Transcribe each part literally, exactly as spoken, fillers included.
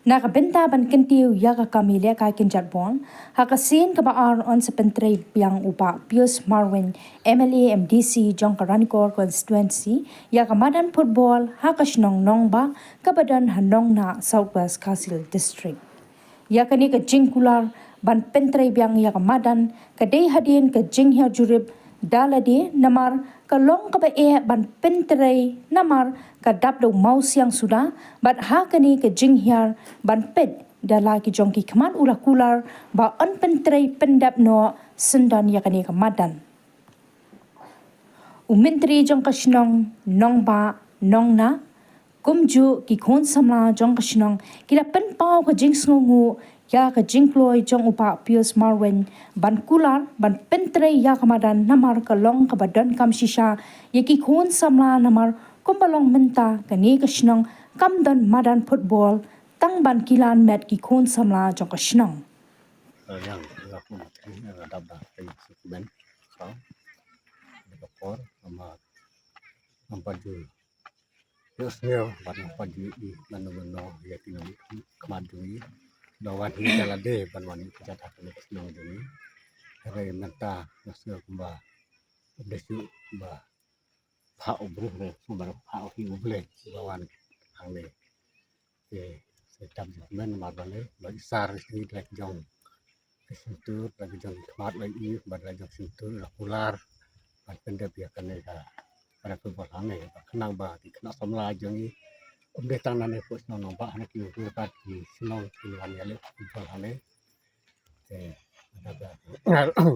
Na ka bynta ban kyntiew ïa ka kam ïalehkai kynjat ball, ha ka sien kaba ar yn sa pyntrei biang u Bah Pius Marwein, M L A M D C jong ka Ranikor Constituency, ïa ka madan football ha ka shnong Nongbah kaba don ha Nongnah, South West Khasi Hills District. Ïa kane ka jingkular ban pyntrei biang ïa ka madan ka dei hadien ka jinghiar jurip da lade, namar ka long kaba eh ban pyntrei namar ka dap da u mawsiang suda, bad ha kane ka jinghiar ban peit da la ki jong ki khmat u la kular ba yn pyntrei pyndep noh syndon ïa kane ka madan. U Myntri jong ka shnong Nongbah, Nongnah, kumjuh ki khun samla jong ka shnong ki la pynpaw ka jingsngewnguh ïa ka jingkloi jong u Bah Pius Marwein ban kular ban pyntrei ïa ka madan namar ka long kaba donkam shisha ïa ki khun samla, namar kumba long mynta kane ka shnong kam don madan football, tang ban kylla met ki khun samla jong ka shnong. Yang, yang aku mati, yang ada dah kayu sukuben, kau, ada kepor, sama, nampak dulu. Ïohsngew bad nga pat ju ïohi mano mano ïa ki nongmihkhmat jong ngi. Ba wan hi da lade ban wan ïa ka jaka kane ka shnong jong ngi. Hynrei mynta nga sngew kumba ym dei shuh ba phah u briew, hynrei kumba phah u hi u Blei ba wan hangne. Te sa jam jingkmen namar balei ba i Sar ngi la jong ka shyntur, la jong khmat, la i bad la jong shyntur, la kular ban pyndep ïa kane ka, kane ka football hangne. Ba khnang ba ki khynnah samla jong ngi, ym dei tang nangne hapoh shnong Nongbah, hana ki, ki, ki shnong ki wan ïaleh football hangne. Te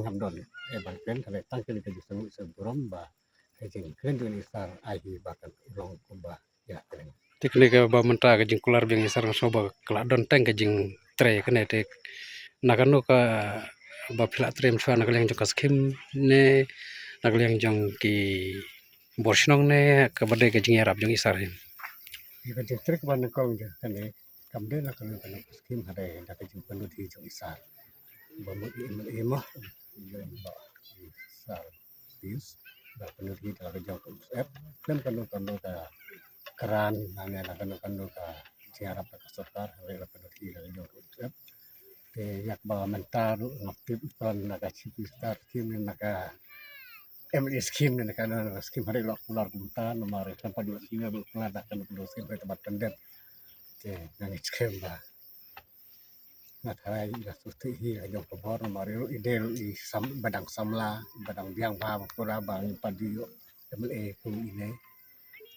ngam don eh ban kren, hynrei tang kane ka jingsngewnguh sngewburom ba ka jingkren jong i Sar ai hi ba kan long kumba ïa kren. Te kane kaba mynta ka jingkular biang i Sar, nga sngew ba ka la don tang ka jingtrei kane. Te na kano kaba phi la trei mynshwa, na ka liang jong ka skhim ne na ka liang jong ki bor shnong ne kaba dei ka jingïarap jong i Sar hi? Ïa ka jingtrei kaba nyngkong jong kane kam dei na kano kano ka skhim, hynrei da ka jingpynlut hi jong i Sar. Ba mut i M L A mo, i Sar Pius, ba pynlut hi da ka jong ka U S F, khlem kano kano ka grant, na ne na kano kano ka jingïarap da ka sorkar, hynrei la pynlut hi da ka jong ka U S F. Te ïa kaba mynta ruh ngam tip, i pran na ka Chief Minister skhim ne na ka M L A skhim ne na ka, na ka skhim, hynrei la kular kumta namar khlem pat ju skhim, la kular da kano kano skhim, hynrei te ban pyndep. Te nga ngeit skhem ba nga tharai i la sngewthuh hi la jong ka bor namar i ruh i dei ruh i sam, ba dang samla, ba dang biang bha ba pura ba ngim pat ju ïoh M L A kum ine.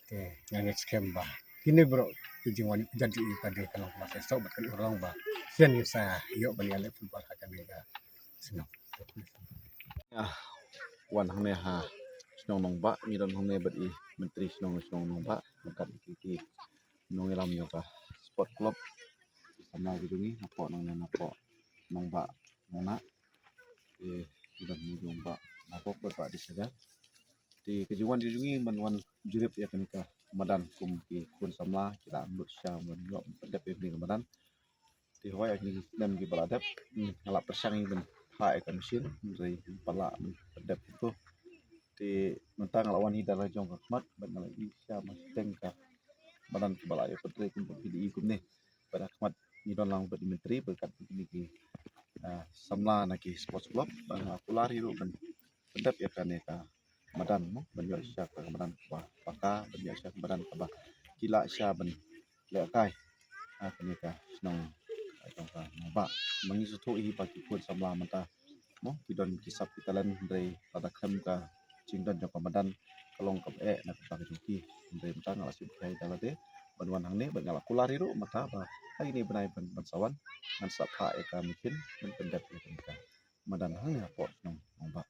Te nga ngeit skhem ba kine baroh ki jingwan ïoh jingïarap ka dei ka long kaba sngewsih bad ka long ba shisien ngin sa ïoh ban ïaleh football ha kane ka shnong. Ïa, wan hangne ha shnong Nongbah, ngi don hangne bad i Myntri shnong, shnong Nongbah, ryngkat ki, ki nongïalam jong ka sport club, samla ki jong ngi hapoh nangne, hapoh Nongbah, Nongnah. Te ki don hangne jong Bah Nabok bad Bah Disagar. Te ka jingwan jong ngi ban wan jurip ïa kane ka madan kum ki khun samla, ki la mut sha ban ïoh pyndep ïa kane ka madan. Te hawei ïa kine ki snem kiba la dep, hmm, nga la pyrshang ïa ban phah ïa ka machine, hynrei ngim pat lah ban pyndep ïa ka. Te mynta nga la wan hi da la jong ka khmat bad nga la ïohi sha ma shateng ka madan kaba la ïoh pyntrei kumba phi ïohi kumne. Bad ha khmat ngi don lang bad i Myntri bad kat kine ki, ah, samla na ki sports club, bad nga la kular hi ruh ban pyndep ïa kane ka madan mo, ban ïoh shisha ka madan kaba paka, ban ïoh shisha ka madan kaba ki lah shisha ban lehkai ha kane ka shnong, ka jong ka Nongbah. Ma ngi sngewthuh hi ba ki khun samla mynta mo ki don ki sap ki talent, hynrei lada khlem ka jingdon jong ka madan ka long kaba eh na ka bynta ka jong ki. Hynrei mynta nga la sngewthuh hi da lade ban wan hangne bad nga la kular hi ruh mynta ba ha kine bnai ban, ban sa wan ngan sa phah ïa ka machine ban pyndep ïa kane ka madan hangne hapoh shnong Nongbah.